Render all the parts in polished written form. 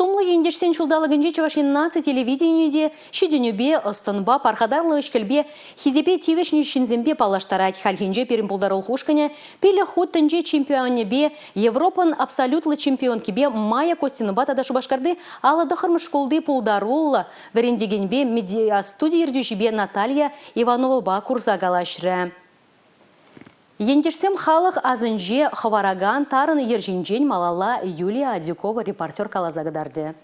Сумлӑ ентешсен ҫулталӑкӗнче Чӑваш Ен наци телевиденийӗ те ҫитӗнӳпе, ӑс-тӑнпа, пархатарлӑ ӗҫ-хӗлпе, хисепе тивӗҫнӗ ҫынсемпе паллаштарать. Хальхинче пирӗн пултарулӑх ушкӑнӗ пилӗк хут тӗнче чемпионӗпе, Европӑн абсолютлӑ чемпионкипе Майя Костинӑпа тата Шупашкарти 59-мӗш шкулти пултаруллӑ вӗрентекенпе, медиастуди ертӳҫипе Наталья Ивановӑпа курса калаҫрӗ. Ентешсем халӑх асӗнче хӑваракан тарӑн йӗр ҫинчен малалла Юлия Адюкова репортер каласа кӑтартӗ.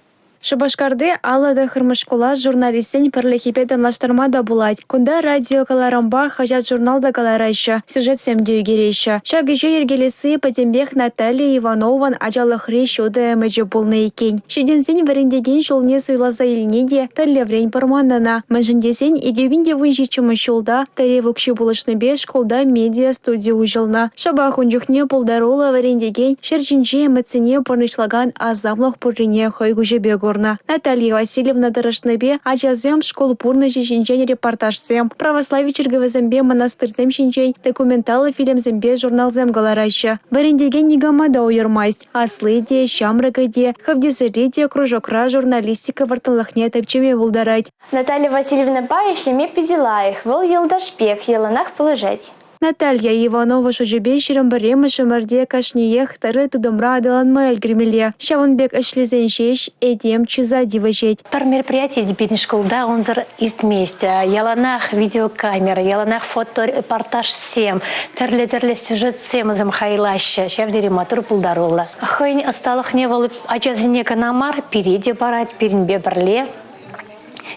Шупашкарти 59-мӗш шкула журналистсен пӗрлӗхӗпе танлаштарма та пулать. Кунта радиокӑларӑмпа хаҫат-журнал та кӑлараҫҫӗ, сюжетсем те ӳкереҫҫӗ. Ҫак ӗҫе йӗркелесси пӗтӗмпех Наталья Иванован ачалӑхри ҫутӑ ӗмӗчӗ пулнӑ иккен. Ҫитӗнсен вӗрентекен ҫулне суйласа илни те тӗллеврен пӑрман ӑна. Мӗншӗн тесен 2017-мӗш ҫулта тӗрев укҫи пулӑшнипе шкулта медиа-студи уҫӑлнӑ. Шӑпах ун чухне пултаруллӑ вӗрентекен ҫӗр ҫинчи ӗмӗтсене пурнӑҫлакан асамлӑх пуррине хӑй куҫӗпе курнӑ. Наталья Васильевна тӑрӑшнипе ачасем шкул пурнӑҫӗ ҫинчен репортажсем, православи чиркӗвӗсемпе монастырьсем ҫинчен документаллӑ фильмсемпе журналсем кӑлараҫҫӗ. Вӗрентекен никама та уйӑрмасть. Асли те, ҫамрӑкӗ те, хевтесӗрри те кружокра журналистика вӑрттӑнлӑхне тӗпчеме пултарать. Наталья Васильевнӑпа ӗҫлеме питӗ лайӑх, вӑл юлташ пек, яланах пулӑшать. Наталья Иванова шучӗпе 21-мӗш ӗмӗрте кашниех тӗрлӗ тытӑмра аталанма ӗлкӗрмелле. Ҫавӑн пек ӗҫлесен ҫеҫ этем чыса тивӗҫет. Пӗр мероприяти те пирӗн шкулта унсӑр иртмест. Яланах видеокамера, яланах фоторепортажсем, тӗрлӗ-тӗрлӗ сюжетсем вӗсем хайлаҫҫӗ. Ҫав тери маттур пултаруллӑ. Хӑйӗн ӑсталӑхне вӑл ачасене кӑна мар, пире те парать, пирӗнпе пӗрле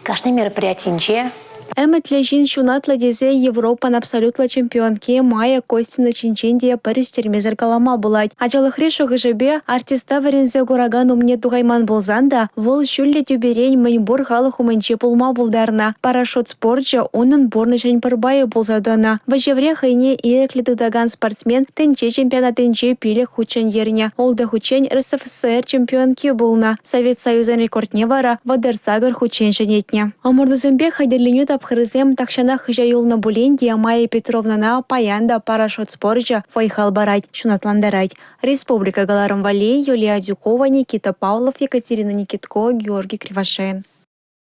кашни мероприятинче. Ӗмӗтлӗ ҫын ҫунатлӑ тесе Европӑн абсолютлӑ чемпионки Майя Костина ҫинчен те пӗр ӳстермесӗр калама пулать. Ачалӑхри шухӑшӗпе артиста вӗренсе куракан умне тухайман пулсан та вӑл ҫӳллӗ тӳперен мӗн пур халӑх умӗнче пулма пултарнӑ. Парашют спорчӗ унӑн пурнӑҫӗн пӗр пайӗ пулса тӑнӑ. Вӗҫевре хӑйне ирӗклӗ тытакан спортсмен тӗнче чемпионатӗнче пилӗк хутчен ернӗ, ултӑ хутчен РСФСР чемпионки пулнӑ. Совет Союзӗн рекордне вара 38 хутчен ҫӗнетнӗ. Ӑмӑртусемпе хатӗрленӳ тапхӑрӗсем тахҫанах хыҫа юлнӑ пулин те Майя Петровнӑна паян та парашют спорчӗ вӑй-хал парать, ҫунатлантарать. Республика кӑларӑм валли Юлия Адюкова, Никита Павлов, Екатерина Никитко, Георгий Кривошеин.